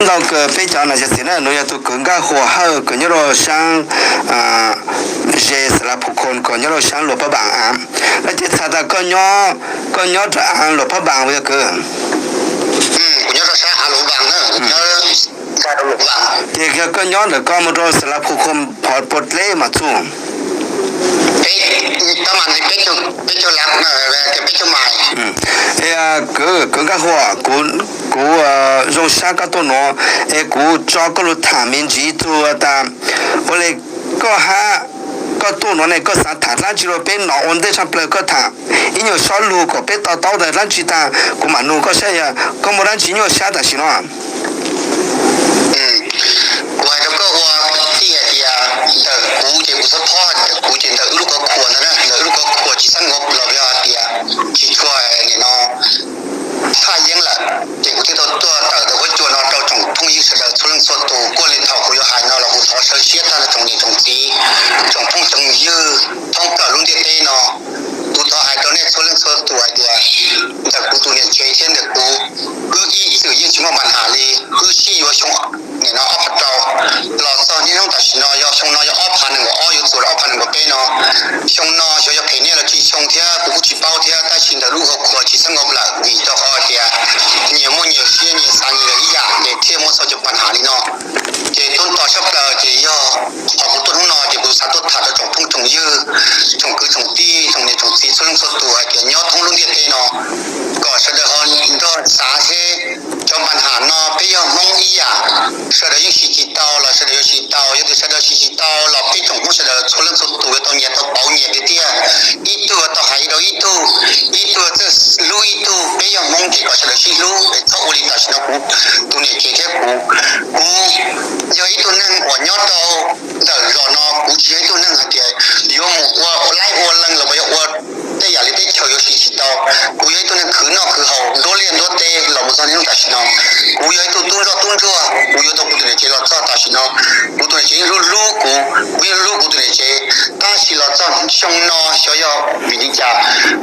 Ntau kawg peb cov nam yog txiv na, nws yog tus kwv Nkaj Huas Hawj, kwv nyob rau saab ze Xav Las Phu Khoo, kwv nyob rau saab Luas Phab Npaas a. Lawv ces txhais tas koj nyob rau av Luas Phab Npaas puas yog kwv? Ces yog koj nyob ntawm koj mus rau Xav Las Phu Khoo phov puas dleb mas txuj? Kwv, kwv Nkaj Huas, kuv zoo sab koj tuaj nuav es kuv tso koj lug tham me ntsis txug tas ua le koj hab, koj tuaj nuav ne koj xav tham dlaab tsi rau peb nov ua ntej tshaj plaws, koj tham ib nyuag sob lug kom peb to taub tas dlaab tsi tag kuv mam nug koj saib yog koj muaj dlaab tsi nyuaj sab tam sim no. Kuv hais rau koj ua tij hais tias ntawm kuv ces kuv txhob phob, ntawm kuv ces ntawm wb lub qhov khuas ntag na, ntawm wb lub qhov khuas tsis xab nkaus plaws yog hais tias tsis tshua no thaj yeeb lawm, ces kuv thiaj tau tuaj tawm ntawm huab cua no rau tsoom phooj ywg sawv daws txhua leej txhua tus. Kuj le thaum kuv yuav hais no los kuv thov sawv siab tag rau tsoom niam tsoom txiv, tsoom phooj tsoom ywg thoob plaws lub ntiaj teb no. Kuv thov hais rau nej txhua leej txhua tus hais tias ntawm kuv tus niam tsev thiab ntawm kuv, wb ib txwm yeej tsis muaj npa nham li, wb sib yuav xyoo nim no ob phav rau los txog niaj hnub tam sim no yog xyoo no yog ob phav nees nkaum ob yuav txuas rau ob phav nees nkaum peb no. Xyoo no xyov yog phem niaj los tsis xyoo thiab kuv kuj tsis paub thiab, tab sis ntawm lub qhov khuas tsis xab nkaus plaws vim rau qhov tias nyias muaj nyias siab nyias xav nyias lawm ib yam ces thiaj muaj txoj cov npa nham li no. Ces tuaj tos tshaj plaws ces yog qhov kuv tuaj hnub no ces kuv xav tuaj tham rau tsoom phooj tsoom ywg, tsoom kwv tsoom tij, tsoom niam tsoom txiv txhua leej txhua tus hais tias nyob thoob lub ntiaj teb no kom sawv daws ho nrog xav seb cov npa nham no peb yog Hmoob ib yam, sawv daws yeej siv tsis tau los sawv daws yuav siv tau, yog tias sawv daws siv tsis tau los peb tsoom Hmoob sawv daws txhua leej txhua tus yuav tau nyiam tau pauv nyias tiag tiag, ib tug tau hais rau ib tug, ib tug txawj hlub ib tug. Peb yog Hmoob ces kom sawv daws sib hlub es txhob ua li tam sim no kuv tus niam tsev thiab kuv. Kuv yog ib tug neeg uas nyob rau ntawm zos no, kuv tsis yog ib tug neeg hais tias yuav mus ua laib ua leej los yog ua tej yam li teb chaws yuav siv tsis tau. Kuv yog ib tug neeg khwv noj khwv haus nruab liaj nruab teb los mus txog niaj hnub tam sim no. Kuv yog ib tug tub ntsoj tub ntsuag, kuv yuav tau kuv tus niam tsev los txog tam sim no. Kuv tus niam tsev yeej hlub hlub kuv, kuv yeej hlub kuv tus niam tsev. Tab sis los txog xyoo no xyov yog vim li cas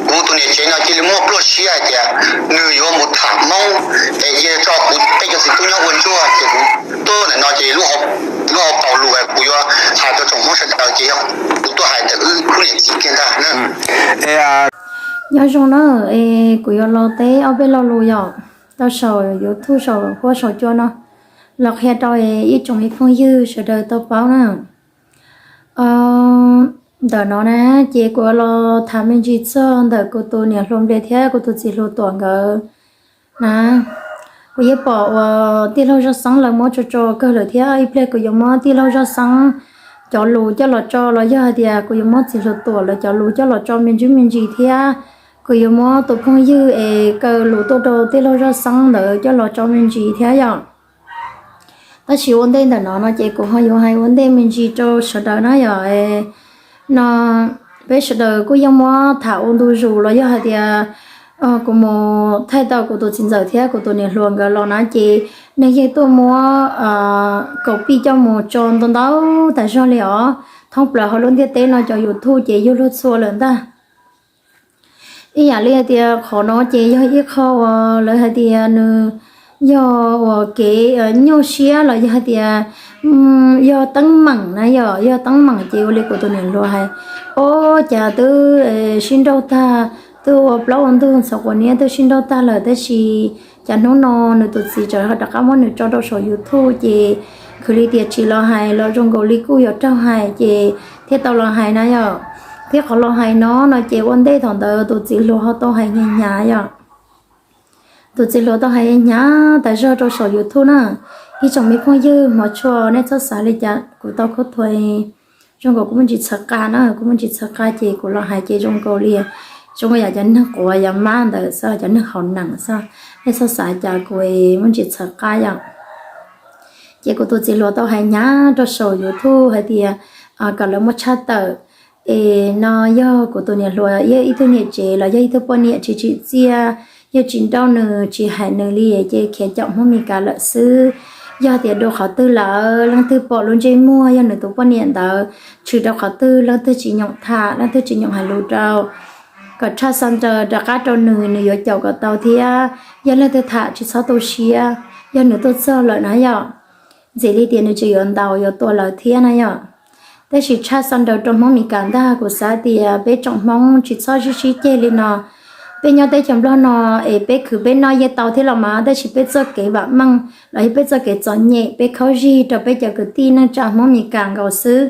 kuv tus niam tsev no cia li muaj pluaj siab hais tias nws yuav mus tham Hmoob es cia li tso kuv peb cov txiv tub nyob ua ntsuag ces kuv tuaj ntawm no ces lub hauv paus lus kuv yuav hais rau tsoom Hmoob sawv daws ces yog kuv tuaj hais ntawm wb khub niam txiv kiag ntag. Nyob zoo na, es kuv yuav los teb ob peb lo lus yom, tau saum YouTube saum huab saum cua no los qhia rau ib tsoom me phooj ywg sawv daws tau paub na. Ntawm no na, ces kuv los tham me ntsis txog ntawm kuv tus niam hluas Nplias thiab kuv tus txiv hluas Tuam nkawd na. Kuv yeej pom uas tij laug Zaj Xeeb lawv muab tso tso kawg lawm thiab ib pliag kuv yuav muab tij laug Zaj Xeeb cov lus coj los tso los yog hais tias kuv yuav muab txiv hluas Tuam lawv cov lus coj los tso me ntsis me ntsis thiab kuv yuav muab tus phooj ywg es kaw lus tuaj rau tij laug Zaj Xeeb ntawd coj los tso me ntsis thiab yom. Tab sis ua ntej ntawm no no ces kuv ho yuav hais ua ntej me ntsis rau sawv daws na yom. No peb sawv daws kuj yeej muab tham ua ntu zus los yog hais tias kuv mus thaij tau kuv tus txiv ntxawm thiab kuv tus niam hluas nkawd los na ces neeg yeej tuaj muab kaum pij coj mus tso ntau ntau tas zog li os. Thoob plaws hauv lub ntiaj teb no cov YouTube ces yug luag txhua lawm ntag. Ib yam li hais tias qhov no ces yog ib qho uas lawv hais tias nws yog uas kev nyuaj siab los yog hais tias yog teeb meem na yom, yog teeb meem ces ua li kuv tus niam hluas hais, o, cas twb sib nrauj tag, twb ua plaub ua ntug ntxhov quav niab twb sib nrauj tag lawm tab sis cas hnub no nws tus txiv tseem ho rov qab muab nws tso rau saum YouTube ces khwv li tias tsis los hais los zoo nkaus li kuj yuav raug hais ces thiaj tau los hais na yom. Thiab qhov los hais no no ces ua ntej thaum ntawd tus txiv hluas ho tau hais hnyav hnyav yom. Tus txiv hluas tau hais hnyav tas zog rau saum YouTube na. Ib tsoom me phooj ywg hmov tshua nej txhob xav li cas, kuv tau khaub thuas zoo nkaus kuv muaj ntsis txhawv qa na, kuv muaj ntsis txhawv qa ces kuv los hais ces zoo nkaus li zoo yam cov neeg quav yam mab ntawd xwb, cov neeg haus neem xwb. Nej txhob xav cas kuv muaj ntsis txhawv qa yom. Ces kuv tus txiv hluas tau hais hnyav rau saum YouTube hais tias kom lawv muab tshaj tawm es no yog kuv tus niam hluas yog ib tug niam tsev los yog ib tug poj niam tsis tsim txiaj, yog tsis nrauj nws tsis hais nws li ces khiav caum Hmoob Mes Kas lawm xwb. Yog tias dua qhov twg lawm leej twg pom lub ntsej muag yog nws tus poj niam ntawd tshwm rau qhov twg, leej twg tsis nyoom tham, leej twg tsis nyoom hais lus rau, kom tshaj xov nraws rov qab rau nws, nws yuav caum kom tau thiab. Yog leej twg tham tsis txhob tu siab, yog nws tuaj txog lawm na yom, ntxim li tias nws tseem yuav ntaus yuav tua lawv thiab na yom. Tab sis tshaj xov nraud rau Hmoob Mes Kas ntag, kuv xav tias peb tsoom Hmoob tsis txhob sib sib ceg li no. Peb nyob teb chaws Nplog no es peb khwv peb noj yeej tau thiab los mas, tab sis peb txoj kev vam meej los yog peb txoj kev txom nyem peb khaub zig rau peb cov kwv tij neej tsa Hmoob Mes Kas nkaus xwb.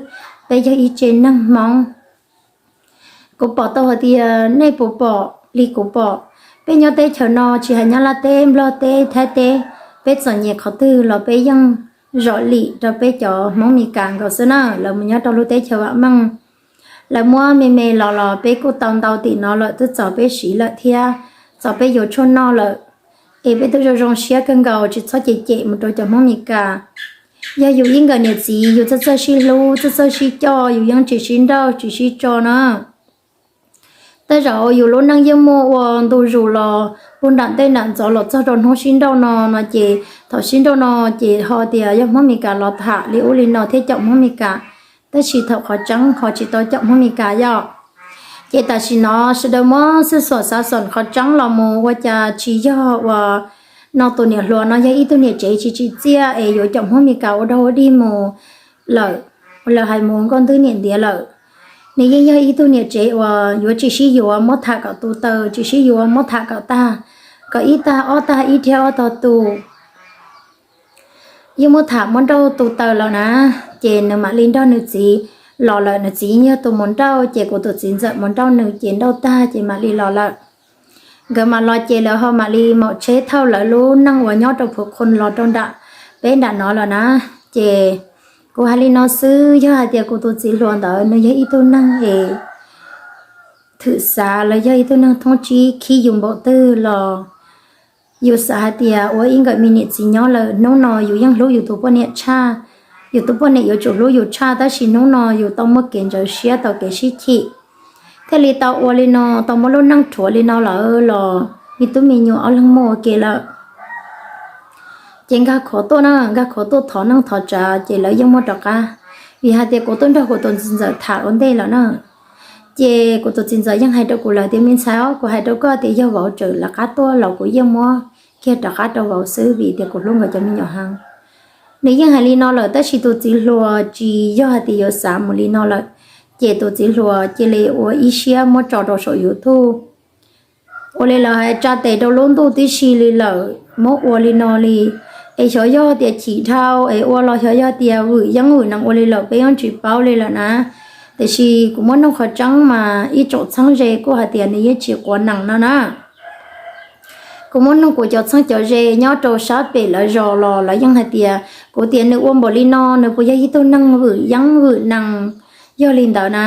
Peb yog ib tse neeg Hmoob. Kuv pom tau hais tias nej puas pom li kuv pom, peb nyob teb chaws no tsis hais Nyab Laj teb, Nplog teb, Thaib teb, peb txom nyem qhov twg los peb yeej zom lim rau peb cov Hmoob Mes Kas nkaus xwb na. Lawv mus nyob rau lub teb chaws vam meej, lawv muab me me los los peb kuj tau ntau tim no lawm, twb txaus peb siv lawm thiab, txaus peb yuav tshuaj noj lawm. Es peb twb zoo zoo siab kawg nkaus, tsis txhob cem cem mus rau cov Hmoob Mes Kas. Yog yus ib nkawm niam txiv yus txawj txawj sib hlub, txawj txawj sib coj, yus yeej tsis sib nrauj tsis sib tso na. Tej zaum yus lub neej yeej muaj ua ntu zus los puag nram ntej nram ntxov los txog rau hnub sib nrauj no no ces thaum sib nrauj no ces ho tias yog Hmoob Mes Kas los tham li ub li no thiab caum Hmoob Mes Kas, tab sis thaum qhov tseeb ho tsis tau caum Hmoob Mes Kas yom. Ces tam sim no sawv daws muab xwb xom xav xom qhov tseeb los mus ua cas tsis yog uas no tus niam hluas no yog ib tug niam tsev tsis tsim txiaj es yuav caum Hmoob Mes Kas ua dog ua dig mus lawm, lawv hais mus nkauj ntwb niam ntiav lawm. Nws yeej yog ib tug niam tsev uas yuav tsis sib yuav muab tham kom tu taw, tsis sib yuav muab tham kom tag, kom ib tag ob tag ib rhiab ob tog tu. Yeej muab tham muab nrauj tu taw lawm na, ces nws mam li nrog nws txiv los lawm. Nws txiv yeej yog tus mus nrauj, ces kuv tus txiv ntxawm mus nrauj nws ces nrauj tag ces mam li los lawm. Nkawd mam los ces lawv ho mam li maum tsheb thauj lawv lub neej uas nyob rau Phuv Qhoos los rau nram peb nram no lawm na. Ces kuv hais li no xwb, yog hais tias kuv tus txiv hluas ntawd nws yog ib tug neeg es thwm xav los yog ib tug neeg thoob tsib khib yus npaum twg los yus xav hais tias ua ib nkawm me niam txiv nyob lawm, hnub no yus yeej hlub yus tus poj niam tshaj, yus tus poj niam yuav tsum hlub yus tshaj, tab sis hnub no yus tau muaj kev ntxhov siab tau kev sib chim, thiaj li tau ua li no, tau muab lub neej rhuav li no lawm los me tub me nyuam ob leeg muaj ua ke lawm. Ces nkag khuav tuaj na, nkag khuav tuaj thov neej thov tsav ces lawv yeej muab rov qab, vim hais tias kuv twb nrog kuv tus txiv ntxawm tham ua ntej lawm na. Ces kuv tus txiv ntxawm yeej hais rau kuv lawm tias me ntxhais os, kuv hais rau koj tias yog vauv tseem lawv qab tuaj los kuv yeej muab kiag rov qab rau vauv xwb vim tias kuv hlub nkawd cov me nyuam heev. Nws yeej hais li no lawm tab sis tus txiv hluas tsis yog hais tias yuav xav mus li no lawm, ces tus txiv hluas cia li ua ib siab muab tso rau saum YouTube. Ua li lawv hais tsa tes rau lub ntuj tib si li lawm, muab ua li no li. Es xyov yog tias chim dhau es ua los xyov yog tias vwm yeeb vwm nees ua li lawm peb yeej tsis paub li lawm na. Tiam sis kuv muab nug qhov tseeb mas ib tsoom txheeb ze kuj hais tias nws yeej tsis quav nees no na. Kuv muab nug kuv cov txheeb cov ze nyob rau sab pem lawv zos los lawv yeej hais tias, kuv tias nws ua npaum li no nws puas yog ib tug neeg vwm yeeb vwm nees, yog li ntawd na.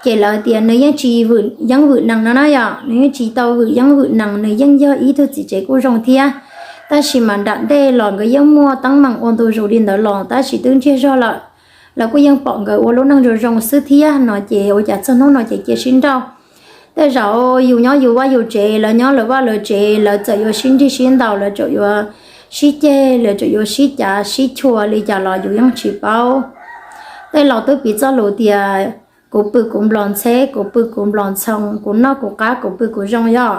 Ces lawv tias nws yeej tsis vwm yeeb vwm nees no na yom, nws yeej tsis tau vwm yeeb vwm nees, nws yeej yog ib tug txiv tsev kuj zoo thiab. Tab sis mas nram ntej los nkawd yeej muaj teeb meem ua ntu zus li ntawd los tab sis twb ntsiag zog lawm. Lawv kuj yeej pom nkawd ua lub neej zoo zoo xwb thiab no ces ua cas txog hnub no ces cia sib nrauj. Tej zaum yus nyob yus vaj yus tsev, lawv nyob lawv vaj lawv tsev, lawv txawm yuav sib nrig sib ntaus, lawv txawm yuav sib ceg, lawv txawm yuav sib cav sib chua li cas los yus yeej tsis paub. Tej laus twb piv txoj lus tias, kuv pw kuv nplos ntxheb, kuv pw kuv nplos ntxhoo, kuv noj kuv qab, kuv pw kuv zoo yom.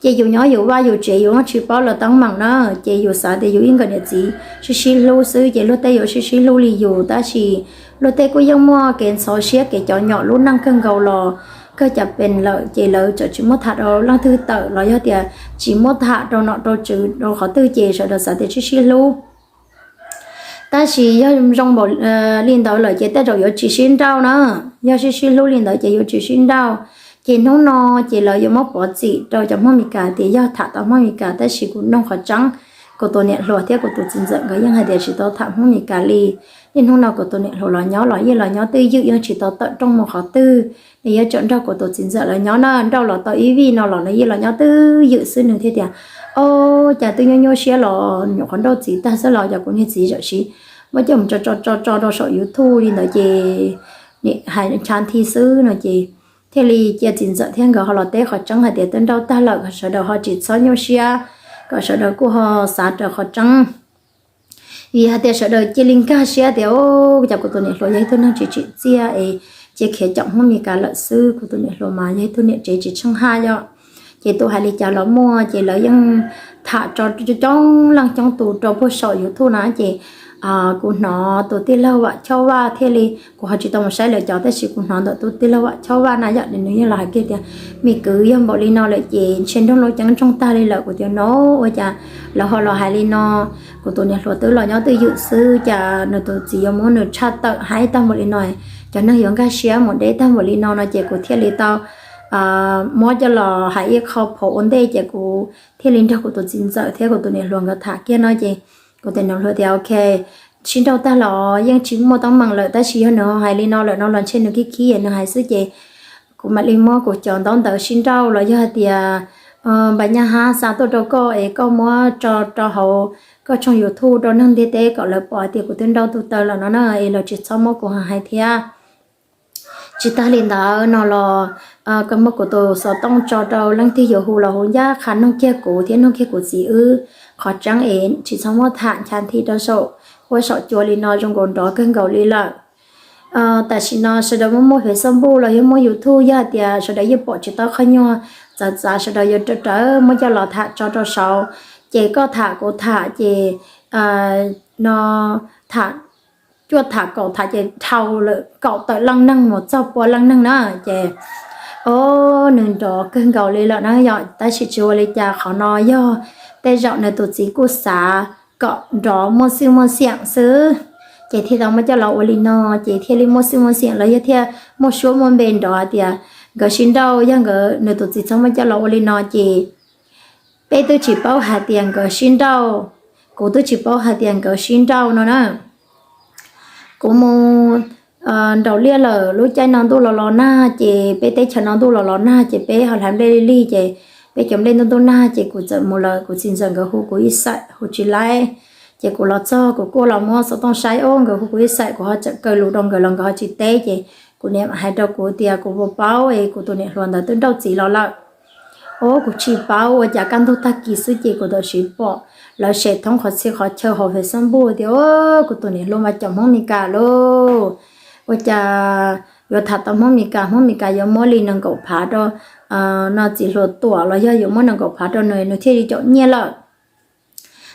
Ces yus nyob yus vaj yus tsev yus yeej tsis paub lawv teeb meem na. Ces yus xav tias yus ib nkawm niam txiv sib sib hlub xwb ces luag tej yuav sib sib hlub li yus, tab sis luag tej kuj yeej muaj kev ntxhov siab kev cov nyom lub neej kawg nkaus los kawg cas pes lawm ces lawv txawm tsis muab tham rau leej twg tawm los yog tias tsis muab tham rau nom rau tswv rau qhov twg ces sawv daws xav tias sib sib hlub. Tab sis yog zoo npaum li ntawd lawm ces tej zaum yuav tsis sib nrauj na. Yog sib sib hlub li ntawd ces yuav tsis sib nrauj. Ces hnub no ces lawv yuav muab pov txim rau cov Hmoob Mes Kas tias yog tham tau Hmoob Mes Kas, tab sis kuv nug qhov tseeb, kuv tus niam hluas thiab kuv tus txiv ntxawm nkawd yeej hais tias tsis tau tham Hmoob Mes Kas li. Niaj hnub no kuv tus niam hluas los nyob los yeej los nyob twj ywm, yeej tsis tau tawm rooj mus qhov twg. Nws yeej tseem nrog kuv tus txiv ntxawm lawv nyob na, nrauj los tau ib vij no los nws yeej los nyob twj ywm xwb. Nws thiaj tias, o, cas twb nyuaj nyuaj siab los nyuam qhuav nrauj txiv tag xwb los cas kuv niag txiv txawm siv muab coj mus tso tso tso tso rau saum YouTube li ntawd ces hais ntshav nthi xwb no ces thiaj li cia txiv ntxawm thiab nkawd ho los teb qhov tseeb hais tias twb nrauj tag lawm, kom sawv daws ho tsis txhob nyuaj siab, kom sawv daws kuj ho xav raws qhov tseeb. Vim hais tias sawv daws cia li nkag siab tias, o, cas kuv tus niam hluas yog ib tug neeg tsis tsim txiaj es cia khiav caum Hmoob Mes Kas lawm xwb, kuv tus niam hluas mas yog ib tug niam tsev tsis tsheej haj yom. Ces tus hais li cas los muaj, ces lawv yeej tham tso coob leej coob tus rau puag saum YouTube na ces kuv hnov tus tij laug Vam Choj Vaj thiaj li, kuv ho tsis tau mus saib lawv cov tab sis kuv hnov ntawm tus tij laug Vam Choj Vaj na yom, nws yeej los hais kiag tias, me kwv, yog npaum li no lawm ces ntshe nroog Looj Ceeb ntsoog tag li lawm. Kuv tias, no, ua cas lawv ho los hais li no? Kuv tus niam hluas twb los nyob twj ywm xwb, cas nws tus txiv yuav muab nws tshaj tawm heev tag npaum li no, cov neeg yuav nkag siab mus deb tag npaum li no no ces kuv thiaj li tau muab coj los hais ib qho phov ua ntej ces kuv thiaj li nrog kuv tus txiv ntxawm thiab kuv tus niam hluas nkawd tham kiag no ces kuv tus niam hluas tias, ok, sib nrauj tag los yeej tsis muaj teeb meem lawm tab sis yog nws ho hais li no lawm no los ntshe nws khib khib nws hais xwb ces kuv mam li muab kuv cov ntaub ntawv sib nrauj los yog hais tias npaj nyaj hab xa tuaj rau koj es koj muab tso rau hauv koj tshooj YouTube rau neeg ntiaj teb kom lawv pom hais tias kuv twb nrauj tub taw lawm no na, es lawv tsis txhob muab kuv hais thiab. Tsis tag li ntawd no los koj muab kuv tus xov tooj tso rau leej twg yuav hu los hu ncaj qha nug kiag kuv thiab nug kiag kuv txiv wb. Qhov tseeb es tsis txhob muab tham ncha nthi rau saum huab saum cua li no, zoo nkaus nrov kawg nkaus li lawm. Tam sim no sawv daws muaj muaj Facebook los yog muaj YouTube, yog hais tias sawv daws yeej pom tsis tau qhov nyuag txawv txav sawv daws yuav rawv rawv muab coj los tham tso rau saud, ces koj tham kuv tham ces no tham cuaj tham kaum tham ces dhau lawm kaum tawm leej neeg mus txog pua leej neeg na ces, o, nws nrov kawg nkaus li lawm na yom. Tab sis tsis ua li cas, qhov no yog tej zaum nws tus txiv kuj xav kom nrov muaj xwj muaj xiam xwb, ces thiaj tau muab coj los ua li no, ces thiaj li muaj xwj muaj xiam los yog thiaj muaj suab muaj npe nrov hais tias nkawd sib nrauj, yog nkawd nws tus txiv txhob muab coj los ua li no ces peb twb tsis paub hais tias nkawd sib nrauj, kuv twb tsis paub hais tias nkawd sib nrauj no na. Kuv mus nraum liaj lawm, lub caij no ntuj los los nag ces peb teb chaws no ntuj los los nag ces peb ho hlais nplej li lig ces peb cov nplej ntuj ntuj nag ces kuv txawm mus lawm, kuv txiv ntxawm nkawd hu kuv ib xaim hu tsis laib. Ces kuv los txog kuv kuj los muab xov tooj saib, o, nkawd hu kuv ib xaim, kuv ho txawm kaw lus rau nkawd los nkawd ho tsis teb ces kuv niam hais rau kuv tias kuv puas paub es kuv tus niam hluas ntawd twb nrauj txiv los lawm. O, kuv tsis paub, ua cas kaj ntug tag kis xwb ces kuv tam sim pom lawv sem thoob qhov txhia qhov chaw hauv Facebook tias, o, kuv tus niam hluas mas caum Hmoob Mes Kas lauj. Ua cas yuav tham tau Hmoob Mes Kas, Hmoob Mes Kas yuav muab li nees nkaum phav rau no txiv hluas tuam los yog yuav muab nees nkaum phav rau nws, nws thiaj li caum nyiaj lawm.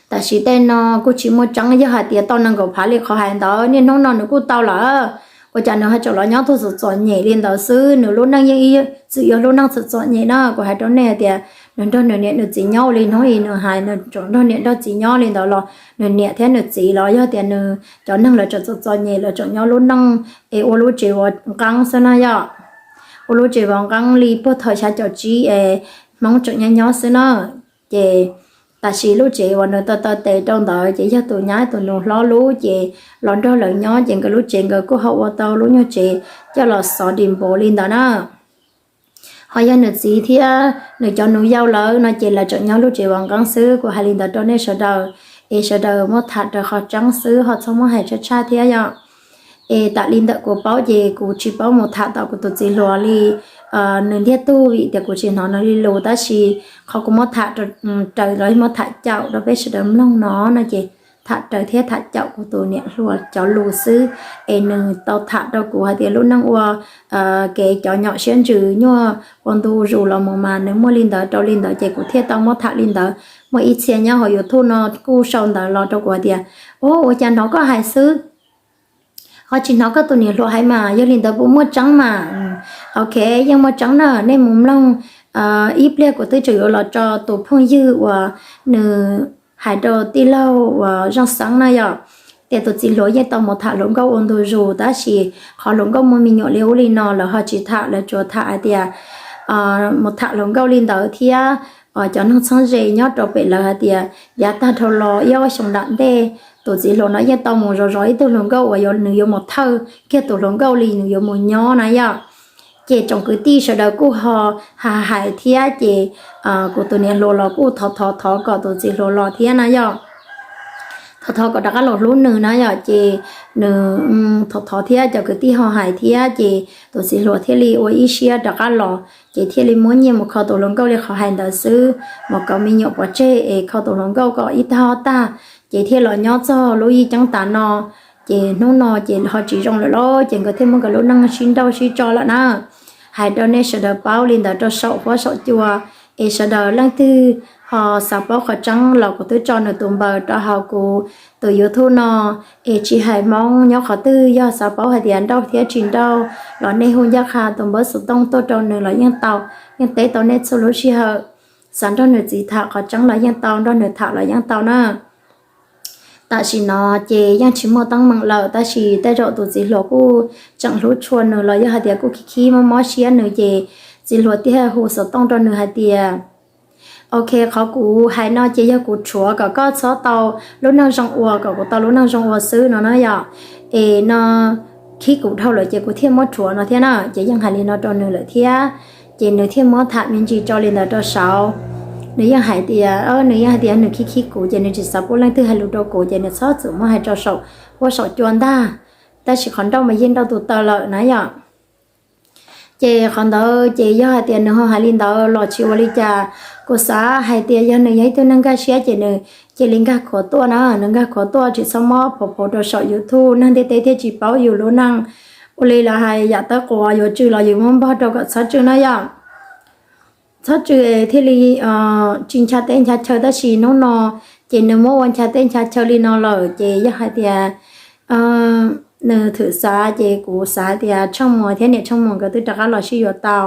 Tam sim tej no kuj tsis muaj tseeb, yog hais tias tau nees nkaum phav li qhov hais ntawd niaj hnub no nws kuj tau lawm. Ua cas nws ho tseem los nyob tuag txom txom nyem li ntawd xwb? Nws lub neej yeej ib txwm yog lub neej txom txom nyem na. Kuv hais rau nej hais tias nws nrog nws niam nws txiv nyob ua li hnub i nws hais nws tseem nrog niam nrog txiv nyob li ntawd los nws niam thiab nws txiv los yog tias nws cov neeg lawv tseem txom txom nyem, lawv tseem nyob lub neej es ua lub tsev vov nqeeb xwb na yom. Ua lub tsev vov nqeeb li puag thaum xya caum tsib es Hmoob tseem nyob nyob xwb na. Ces tam sim lub tsev uas nws tau taw tes rau ntawd ces yog tus nyab tus nus hlob lub ces los nrog lawv nyob ces nkawd lub tsev nkawd kuj ho ua tau lub nyuag tsev coj los xov dis npav li ntawd na. Ho yog nws txiv thiab nws cov nus yau lawm no ces lawv tseem nyob lub tsev vov nqeeb xwb. Kuv hais li ntawd rau nej sawv daws es sawv daws muab tham raws qhov tseeb xwb, ho txhob muab hais tshaj tshaj thiab yom. Es tam li ntawm kuv paub ces kuv tsis paub mus tham tom kuv tus txiv hluas li nws ntiag tug vim tias kuv tsis hnov nws li lus, tab sis qhov kuv muab tham raws los muab tham caum rau peb sawv daws mloog no no ces tham raws thiab tham caum kuv tus niam hluas cov lus xwb. Es nws tau tham rau kuv hais tias lub neej ua kev cov nyom siab ntsws nyuaj ua ntu zus los mus mas nws muaj li ntawd rau li ntawd ces kuv thiaj tau muab tham li ntawd. Muaj ib txhia nyob hauv YouTube no kuj sau ntawd los rau kuv hais tias, o, ua cas hnov koj hais xwb ho tsis hnov koj tus niam hluas hais mas, yog li ntawd puas muaj tseeb mas? Ok, yeej muaj tseeb na, nej mus mloog. Ib pliag kuv twb tseem yuav los tso tus phooj ywg uas nws hais rau tij laug uas Zeej Xeeb na yom, tias tus txiv hluas yeej tau mus tham hluas nkauj ua ntu zus tab sis qhov hluas nkauj muaj me nyuam li ub li no lawv ho tsis tham, lawv tsuas tham hais tias mus tham hluas nkauj li ntawd thiab cov neeg txheeb ze nyob rau pem lawv hais tias yav tag dhau los ib ob xyoo nram ntej tus txiv hluas no yeej tau mus zov zov ib tug hluas nkauj uas nws yuav mus thawj kiag tus hluas nkauj li nws yuav mus nyob na yom. Ces tsoom kwv tij sawv daws kuj ho hais thiab ces kuv tus niam hluas los kuj thov thov thov kom tus txiv hluas los thiab na yom. Thov thov kom rov qab los hlub nws na yom, ces nws thov thov thiab cov kwv tij ho hais thiab ces tus txiv hluas thiaj li ua ib siab rov qab los ces thiaj li muab nyiaj mus kho tus hluas nkauj li qhov hais ntawd xwb, mus kauv me nyuam pov tseg es kho tus hluas nkauj kom ib tag ob tag ces thiaj los nyob txog lub yij ceeb tas no. Ces hnub no ces ho tsis zoo lawm lauj, ces nkawd thiaj muab nkawd lub neej sib nrauj sib tso lawm na. Hais rau nej sawv daws paub li ntawd rau saum huab saum cua es sawv daws leej twg Xav paub qhov tseeb los kuv twb tso nws tus npawb rau hauv kuv tus YouTube no, es tsis hais Hmoob nyob qhov twg yog xav paub hais tias nrauj thiab tsis nrauj los nej hu ncaj qha tus npawb xov tooj tuaj rau nws los yeej tau, yeej teb tau nej txhua lub sij hawm. Xav nrog nws txiv tham qhov tseeb los yeej tau, nrog nws tham los yeej tau na. Tam sim no ces yeej tsis muaj teeb meem lawm, tab sis tej zaum tus txiv hluas kuj tseem hlub tshua nws los yog hais tias kuj khib khib mob mob siab nws ces txiv hluas thiaj hu xov tooj rau nws hais tias, ok, qhov kuv hais no ces yog kuv rhuav kom koj txhob tau lub neej zoo ua, kom kuv tau lub neej zoo ua xwb no na yom. Es no khib kuv dhau lawm ces kuv thiaj muab rhuav no thiab na. Ces yeej hais li no rau nws lawm thiab, ces nws thiaj muab tham me ntsis tso li ntawd rau saud. Nws yeej hais tias, nws yeej hais tias nws khib khib kuv ces nws tsis xav pub leej twg hais lus rau kuv ces nws txhob txwm muab hais rau saum huab saum cua ntag. Tab sis qhov nrauj mas yeej nrauj tus taw lawm na yom. Ces qhov ntawd ces yog hais tias nws ho hais li ntawd los tsis ua li cas, kuv xav hais tias yog nws yog ib tug neeg nkag siab ces nws cia li nkag khuav tuaj na, nws nkag khuav tuaj tsis txhob muab phov phov rau saum YouTube, neeg ntiaj teb thiaj tsis paub yus lub neej. Ua li lawv hais yam tawb quav yuav tsw los yus muab npog rau kom txhob tsw na yom. Txhob tsw thiaj li tsis ncha teb ncha chaw, tab sis hnub no ces nws muab ua ncha teb ncha chaw li no lawm ces yog hais tias nws thwm xav ces kuv xav hais tias Tsheej Muas thiab niam Tsheej Muas nkawd twb rov qab los sib yuav tau.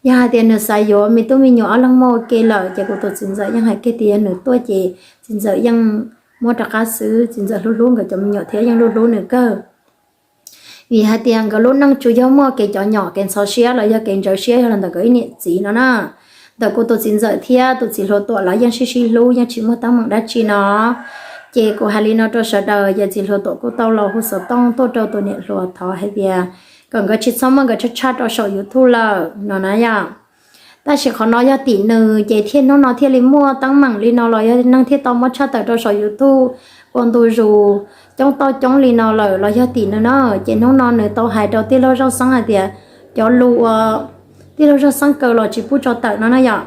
Yog hais tias nws xav yuav me tub me nyuam ob leeg muaj ua ke lawm ces kuv tus txiv ntxawm yeej hais kiag tias yog nws tuaj ces txiv ntxawm yeej muab rov qab xwb, txiv ntxawm hlub hlub nkawd cov me nyuam thiab yeej hlub hlub nws kawg. Vim hais tias nkawd lub neej tsuas yog muaj kev cov nyom kev ntxhov siab los yog kev ntxhov siab yog los ntawm nkawd ib niam txiv no na. Ntawm kuv tus txiv ntxawm thiab tus txiv hluas Tuam lawv yeej sib sib hlub yeej tsis muaj teeb meem dab tsi no. Ces kuv hais li no rau sawv daws, ces txiv hluas Tuam kuj tau los hu xov tooj tuaj rau tus niam hluas thov hais tias kom nkawd tsis txhob muab nkawd tshaj tshaj rau saum YouTube lawm no na yom. Tab sis qhov no yog tim nws ces thiaj hnub no thiaj li muaj teeb meem li no los yog neeg thiaj tau muab tshaj tawm rau saum YouTube ua ntu zus coob toj coob li no lawm los yog tim nws na. Ces hnub no nws tau hais rau tij laug Zaj Xeeb hais tias cov lus uas tij laug Zaj Xeeb kaw los tsis pub tso tawm no na yom.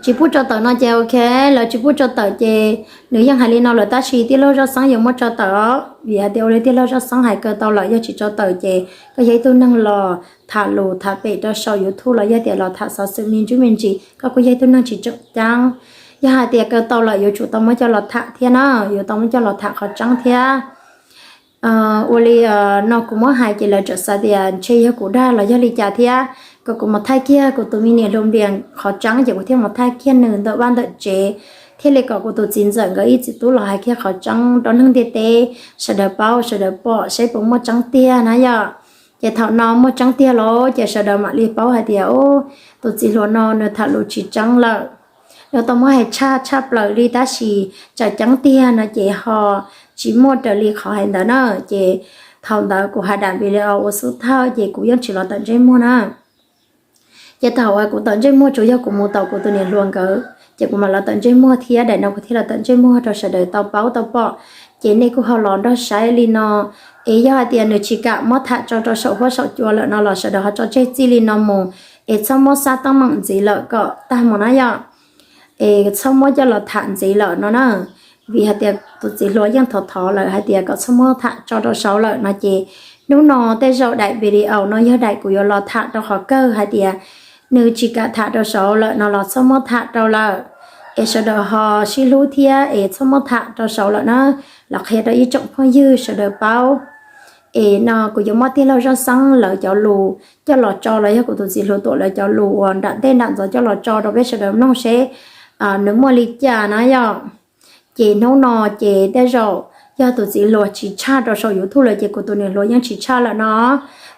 Tsis pub tso tawm no ces ok, lawv tsis pub tso tawm ces nws yeej hais li no lawm tab sis tij laug Zaj Xeeb yuav muab tso tawm os, vim hais tias ua li tij laug Zaj Xeeb hais kaw tau lawm, yog tsis tso tawm ces koj yog ib tug neeg los tham lus tham pem rau saum YouTube los yog tias los tham xov xwm me ntsis me ntsis, koj kuj yog ib tug neeg tsis tseem ceeb. Yog hais tias kaw tau lawm yuav tsum tau muab coj los tham thiab na, yuav tau muab coj los tham qhov tseeb thiab. Ua li no kuv muab hais ces lawv txawm xav tias ntshe yog kuv dag los yog li cas thiab, kom kuv mus thaij kiag kuv tus me niam hluas Nplias qhov tseeb ces kuv thiaj mus thaij kiag nws ntawm vaj ntawm tsev, thiaj li kom kuv tus txiv ntxawm nkawd ib txiv tub los hais kiag qhov tseeb rau neeg ntiaj teb sawv daws paub sawv daws pom saib puas muaj tseeb tiag na yom. Ces thaum no muaj tseeb tiag lawm ces sawv daws mam li paub hais tias tus txiv hluas no nws tham lus tsis tseeb lawm. Nws tau muab hais tshaj tshaj plaws li tab sis tseem ceeb tiag no ces ho tsis muaj raws li qhov hais ntawd na. Ces thaum ntawd kuv hais dam video ua xub thawj ces kuv yeej tsis los tawm ntsej muag na. Ces thaum uas kuv tawm ntsej muag tsuas yog kuv mus tom kuv tus niam hluas nkawd ces kuv mam los tawm ntsej muag thiab, daim no kuv thiaj los tawm ntsej muag rau sawv daws tau paub tau pom. Ces nej kuj ho los nrog saib li no, es yog hais tias nws tsis kam muab tham tso rau saum huab saum cua lawm no los sawv daws ho tso tseg txij li no mus, es txhob muab xa teeb meem ntxiv lawm kom tag mus na yom. Es txhob muab coj los tham ntxiv lawm no na. Vim hais tias tus txiv hluas yeej thov thov lawm hais tias kom txhob muab tham tso rau saud lawm no ces hnub no tej zaum daim video no yog daim kuv yuav los tham rau qhov kawg hais tias nws tsis kam tham rau saud lawm no los txhob muab tham rau lawm, es sawv daws ho sib hlub thiab es txhob muab tham rau saud lawm na. Los qhia rau ib tsoom phooj ywg sawv daws paub. Es no kuv yuav muab tij laug Zaj Xeeb lawv cov lus coj los tso los yog kuv tus txiv hluas Tuam lawv cov lus uas nram ntej nram ntxov coj los tso rau peb sawv daws mloog seb nws muaj li cas na yom. Ces hnub no ces tej zaum yog tus txiv hluas tsis tshaj rau saum YouTube lawm ces kuv tus niam hluas yeej tsis tshaj lawm no.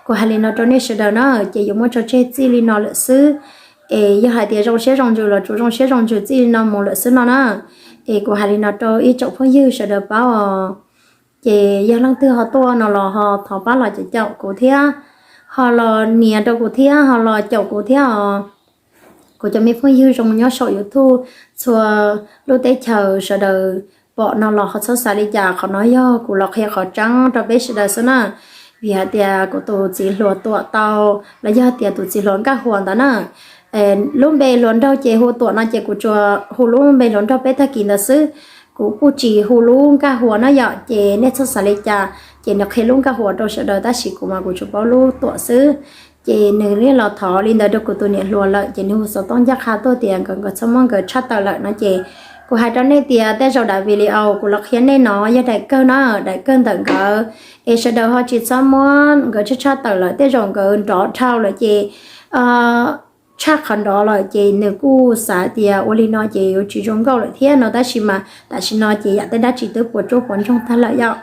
Kuv hais li no rau nej sawv daws na, ces yuav muab tso tseg txij li no lawm xwb. Es yog hais tias zoo siab zoo ntsws los tsuas zoo siab zoo ntsws txij li no mus lawm xwb no na. Es kuv hais li no rau ib tsoom phooj ywg sawv daws paub os. Ces yog leej twg ho tuaj no los ho thov pab los caum caum kuv thiab, ho los nias rau kuv thiab, ho los caum kuv thiab os. Kuv cov me phooj ywg zoo nyob saum YouTube txhua lub teb chaws sawv daws pom no los ho txhob xav li cas, qhov no yog kuv los qhia qhov tseeb rau peb sawv daws xwb na. Vim hais tias kuv tus txiv hluas Tuam tau los yog tias tus txiv hluas Nkaj Huas ntawd na, lub npe hluas nraug ces hu Tuam no ces kuv tsuas hu lub npe hluas nraug peb tag kis ntawd xwb. Kuv kuj tsis hu lub Nkaj Huas na yom, ces nej txhob xav li cas, ces nws qhia lub Nkaj Huas rau sawv daws tab sis kuv mas kuv tsuas paub lub Tuam xwb. Ces nws thiaj los thov li ntawd rau kuv tus niam hluas lawm, ces nws hu xov tooj ncaj qha tuaj tias nkawd nkawd txhob muab nkawd tshaj tawm lawm no. Ces kuv hais rau nej tias tej zaum daim video kuv los qhia nej no yog daim kawg na, daim kawg ntawm nkawd, es sawv daws ho tsis txhob muab nkawd tshaj tshaj tawm lawm, tej zaum nkawd nrov dhau lawm ces tshaj qhov nrov lawm ces nws kuj xav tias ua li no ces yuav tsis zoo nkauj lawm thiab no, tab sis mas tam sim no ces yam tej dab tsi twb puas tsuaj puas ntsoog tag lawm yom.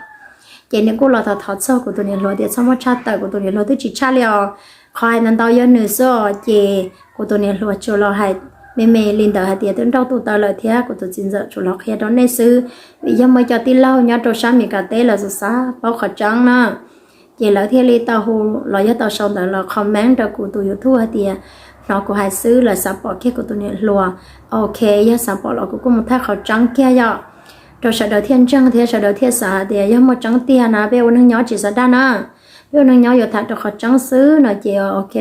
Ces nws kuj los thov thov txog kuv tus niam hluas tias txhob muab tshaj tawm, kuv tus niam hluas twb tsis tshaj li os. Qhov hais ntau ntau yog nws xwb os, ces kuv tus niam hluas tsuas los hais me me li ntawd hais tias twb nrauj tu taw lawm thiab kuv tus txiv ntxawm tsuas los qhia rau nej xwb, vim yog muaj ib co tij laug nyob rau sab Mes Kas teb lawv xav xav paub qhov tseeb na. Ces lawv thiaj li tau hu los yog tau sau ntawv los comment rau kuv tus YouTube hais tias hnov kuv hais xwb lawv xav pom kiag kuv tus niam hluas. Ok, yog xav pom los kuv kuj mus thaij qhov tseeb kiag yom, rau sawv daws thiaj ntseeg thiab sawv daws thiaj xav hais tias yog muaj tseeb tiag na peb ua neeg nyob tsis xav dag na, peb ua neeg nyob yuav tham rau qhov tseeb xwb no ces ok.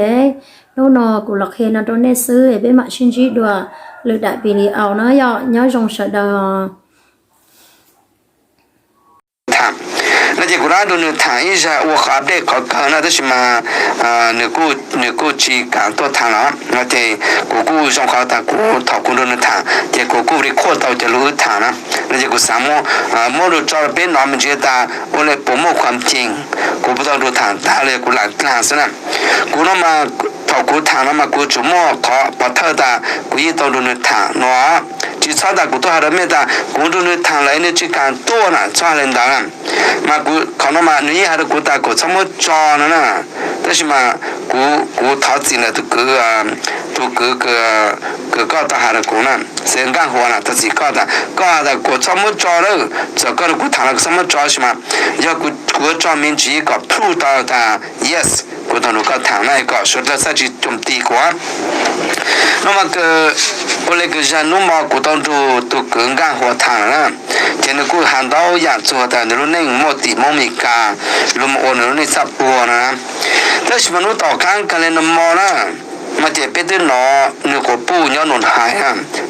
Hnub no kuv los qhia no rau nej xwb, peb mam sib ntsib dua lwm daim video na yom, nyob zoo sawv daws. Tham no ces kuv rov rau nws tham ib zag ua qhov update qhov kawg na, tab sis mas nws kuj tsis kam tuaj tham lawm no ces kuv kuj zoo qhov tas kuv thaum kuv nrog nws tham ces kuv kuj record tau cov lus wb tham na, no ces kuv xav muab, muab rau tso rau peb hnov me ntsis tas ua li puas muaj khuam cees, kuv puas tau nrog tham tag los yog kuv lam dlag xwb na. Kuv no mas thaum kuv tham no mas kuv tsuas muaj qhov pov thawj tas kuv yeej tau nrog nws tham no, tsis txhob tas kuv tuaj hais rau mej tas kuv nrog nws tham lawm nws tsis kam tuaj na, txhob hais li ntawd na. Mas kuv qhov no mas nws yeej hais rau kuv tas kom txhob muab tso no na, tab sis mas kuv, kuv thov txim ntawm tus kwv, tus kwv kws koj tau hais rau kuv na, Xav Nkaj Huas na, thov txim koj tas koj hais tas kom txhob muab tso lawm, txawm koj rau kuv tham los kom txhob muab tso, tab sis mas yog kuv yuav tso me ntsis kom proof tau tas yes kuv tau nrog koj tham na kom sawv daws txhob tsis coj ti kuv. No mas ua li kws zag hnub mo kuv tau nrog tus kwv Nkaj Huas tham lawm na, ces nws kuj hais ntau yam txog tas nws lub neej muaj tim Hmoob Mes Kas, luag mus ua nws lub neej txaj puag no na. Tab sis mas hnub tom qab kag li no mo na, no ces peb twb hnov nws quas puj nyob Nus Hais,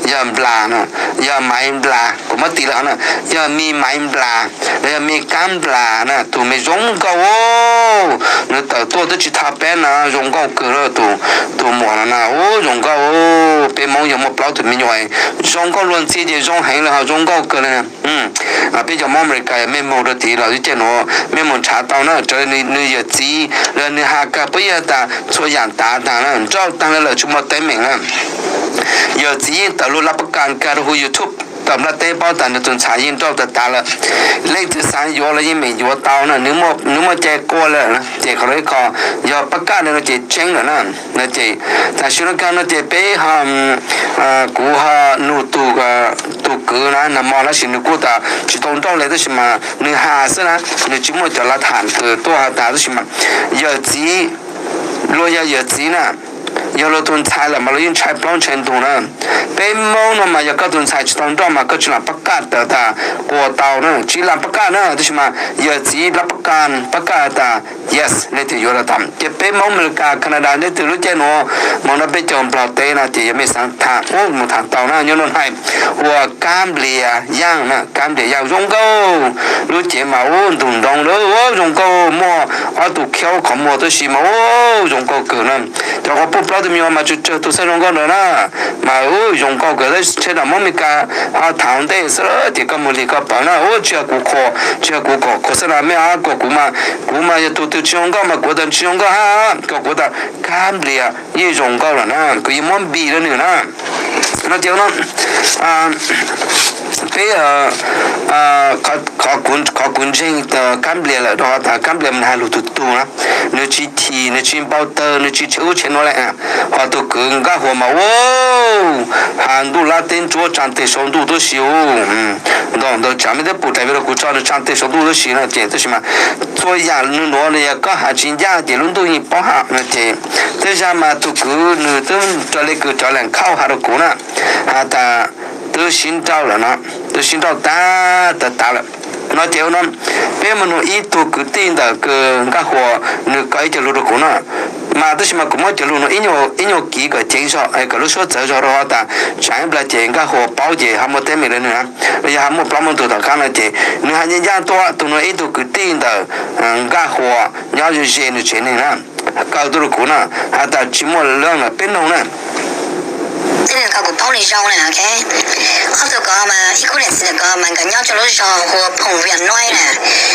yog Nplas no, yog Maiv Nplas, kuv muab tis lawm hov na, yog Me Maiv Nplas los yog Me Kab Nplas na, tus me zoo nkauj, nws tawm tuaj twb tsis tau peb na, zoo nkauj kawg li. Tus muam no na, ub, zoo nkauj, peb Hmoob yog muaj plaub tus me nyuam zoo nkauj luag ntxhi ces zoo heev li, ho zoo nkauj kawg li. Peb cov Hmoob Amelikas yog mej moog rau tid los ib ce nuav mej moog nrhav tau na, raws li nws yawm txiv los nws has kag puab yog tas txhua yaam tav taag na, nrauj taag le lawm tsis muaj teeb meem na. Yawm txiv yeej tawm lug lab pab kaj kag rau huv YouTube tawm nplaj teb paub tas nws tus ntxhais yeej nrauj tag tav lawm. Leej twg xaav yuav los yeej meem yuav tau na, nws muaj cai quaj lawm na. Ces qhov no ib qho yog pab kaj no ces tseeb lawm na. No ces tam sim no kag no ces peb ho, kuv ho nug tus kwv na, nag hmo tab sis nws kuj tas tsis tau nrauj le tab sis mas nws has xwb na, nws tsis muaj cov lav tham kws tuaj has tas tab sis mas yawm txiv, luag yog yawm txiv na, yog luag tus ntxhais lawm mas luag yeej ntshai plaub ntshai ntug na. Peb Moob no mas yog koj tus ntxhais tsis tau nrauj mas koj tsis lam pab kaj tas tas quas tau na, tsis lam pab kaj na, tab sis mas yawm txiv lab pab kaj, pab kaj tas yes, leej twg yuav los tau. Ces peb Moob Amelikas, Canada, leej twg lub caij nuav moog nrug peb cov Nplog teb no ces yog mej xaav tham ub moog tham tau na, nyob nua hais ua Kab Nplias Yaaj na, Kab Nplias Yaaj zoo nkauj. Lub cev mas ub ntug nroo lawm, zoo nkauj, muaj ob tug khiaub qhov muag tub si mas ub zoo nkauj kawg na. Cov quas puj plaub tug me nyuam mas tsawg tsawg tug xwb zoo nkauj ntawd na, mas ub zoo nkauj kawg, tab sis tsheb nram Moob Amelikas ho tham ua ntej xwb ces koj moog lig koj pawv na, ub tsis yog kuv qhuas, tsis yog kuv kom qhuas xwb na, mej ho kom kuv mas, kuv mas yog tug twg tsis zoo nkauj mas kuv tas tsis zoo nkauj hab, kom kuv tas Kab Nplias yeej zoo nkauj lawm na, kuv yeej muab npis rau nws na. No ces no peb, qhov kuv ntseeg Kab Nplias lawm rau qhov tas Kab Nplias mas nws hais lus tug tug na, nws tsis chim, nws tsis npau tawg, nws tsis tshev ub tshev nuav le. Ho tug kwv Nkaj Huas mas ua has ntuj lab teb ntsuab tsaa teg sau ntuj tub si ub. Ntau ntawd tsam mej twb pum rais video kuv tso nws tsaa teg sau ntuj tub si no ces tab sis mas txhua yam nws nuav yog koj has tsis ncaj ces lub ntuj yeej paub hab no ces tej zag mas tug kwv nws twb raws le kws cov leej khauj has rau kuv na, has tas twb sib nrauj lawm no, twb sib nrauj tag tag tas lawm. No ces no peb moog nug ib tug kwv tij ntawm kws Nkaj Huas nws kov ib co lug rau kuv na, mas tab sis mas kuv muab cov lug no ib nyuag kiv kom ceev zog es kom lub suab txawv zog rau qhov tas tsam ib nplog ces Nkaj Huas paub ces ho muaj teeb meem rau nws na, los yog ho muaj plaub muaj ntug tom qab no ces nws has ncaj ncaj tuaj. Tug no ib tug kwv tij ntawm Nkaj Huas nyob ze ze nws tsev neeg na. Kaw tuaj rau kuv no, has tas tsis muaj lawm peb noog na. Tej no ko kuv paub li zoo na, ok. Ob tug ko mas ib khub niam txiv ko mas nkawd nyob rau lub zos hu Phoos Vias Nuaib na.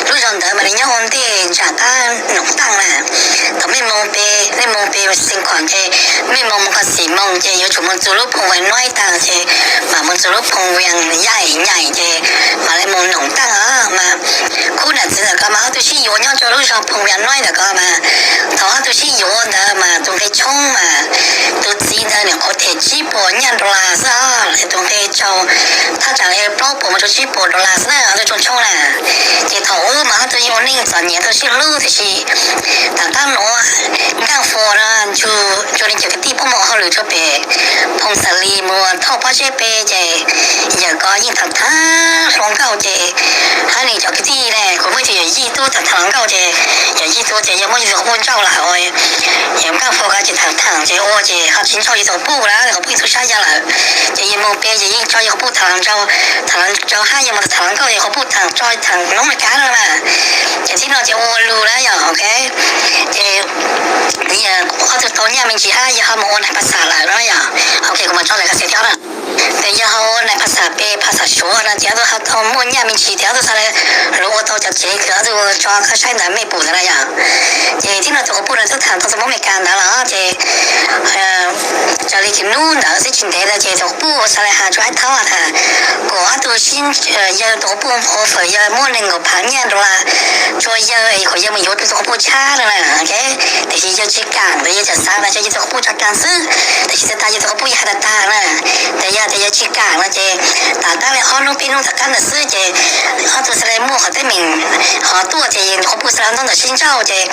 Lub zos ntawd mas nws nyob ua ntej nram qab Noom Taaj na. Thaum mej moog pe, mej moog pe xeev Khuam ces mej moog moog koj xim moog ces yuav tsum moog txug lub Phoos Vias Nuaib taag ces mam moog txug lub Phoos Vias Yaim Nyaim ces mam le moog Noom Taaj os mas. Khub niam txiv ntawm ko mas ob tug sib yuav nyob rau lub zos Phoos Vias Nuaib ntawm ko mas. Thaum ob tug sib yuav ntawd mas tus nqe tshoob mas tus txiv ntawd nws qhuav them tsib puas nyaj dollar xwb os, tus nqe tsaus thaj tsam li plaub puas mus rau tsib puas dollar xwb na, ob tug rooj tshoob na. Ces thaum ub mas ob tug yeej ua neej txom nyem tau sib hlub tiam sis tam tab nuav Nkaaj Fuas no nrug nws cov kwv tij pab mus ua hauj lwm rau pem Phoos Xam Lis mus thauj pob zeb peb ces yawm ko yeej tham tham hluas nkauj ces hab nws cov kwv tij ne, kuv muaj ib tug yawm yij tub tham tham hluas nkauj ces yawm yij tub ces yog muab yawg tus quas puj ntsauj lawm. Yawm Nkaaj Fuas ko ces tham tham ces ua ces ho tsis ntsauj yawg tus quas puj na, yawg quas puj yeej tu sab ya lawm. Ces yawg mus pem ces yeej tso yawg quas puj tham hluas nkauj, tham hluas nkauj hab yawg mus tham hluas nkauj yawg quas puj tham tso tham Hmoob Amelikas no na. Ces txij no ces ua lug na yom, ok. Ces ob tug tau nyaj me ntsis hab yawg ho mus ua nais phas xas lawm no yom. Ok, kuv mam tso lawv ka xes thiab na. Ces yawg ho ua nais phas xas pem phas xas Suav no ces ob tug ho tau muaj nyaj me ntsis ces ob tug xav lawv lug ua tau cov tsev kws ob tug tso koj saib ntawd mej pum ntawd na yom. Ces txij no tus quas puj no twb tham tau tus Hmoob Amelikas ntawd los ces raws li kws nub ntawd xwb tsis ntev ntawd ces tus quas puj xav lawv has rua Aib Thaub has tas kom ob tug sib, yawg tus quas puj ua fawm yawg muab nees nkaum phav nyaj dollar rua yawg es kom yawg mus yuav tus quas puj tshab no na. Tiam sis yawg tsis kaam ntawd yawg tseem xav tas yawg tus quas puj tso kaam xwb, tiam sis tas tas yawg tus quas puj yawg has tas tas na. Ces yog tas yawg tsis kaam no ces tam tab li ob hnub peb hnub tom qab ntawd xwb ces ob tug xav lawv muaj qhov teeb meem hov tuaj ces yawg tus quas puj xav lawv ntaub ntawv sib ntsauj ces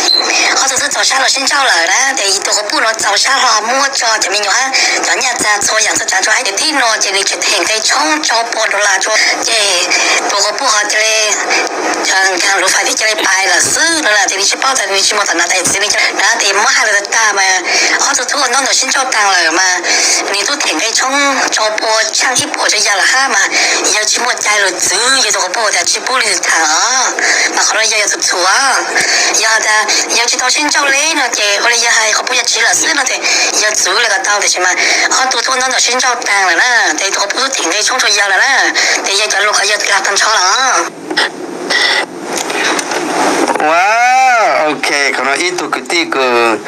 ob tug twb txaus sab los sib ntsauj lawm na. Ces tus quas puj no txaus sab hlo muab tso cov me nyuam hab cov nyaj txag txhua yaam txhua tsaav rua Aib. Ces txij no ces nws tseem them nqe tshoob tsau pua dollar rua ces tus quas puj ho cia li nkaag luv fais thiab cia li pais lawm xwb no na. Ces nws tsis paub tas nws tsis muaj tom nav tais txiv na, ces muab hais lawm tag tag mas ob tug twb ua ntaub ntawv sib ntsauj taag lawm mas nws twb them nqe tshoob tsau pua tshaaj ib puas rua yawg lawm hab mas yawg tsis muaj cai lug txwv yawg tus quas puj tas tsis pub li tham os. Mas qhov no yawg yog txhum txhum os. Yog tas yawg tsis tau sib ntsauj li no ces ua li yawg hais quas puj yog tsiv lawm xwb no ces yawg txwv li kom tau, tiam sis mas ob tug twb ua ntaub ntawv sib ntsauj taag lawm na, ces tus quas puj twb them nqe tshoob rua yawg lawm na, ces yawg cov lus ko yawg lag tag nrho lawm. Ua, ok, qhov no ib tug kwv tij kws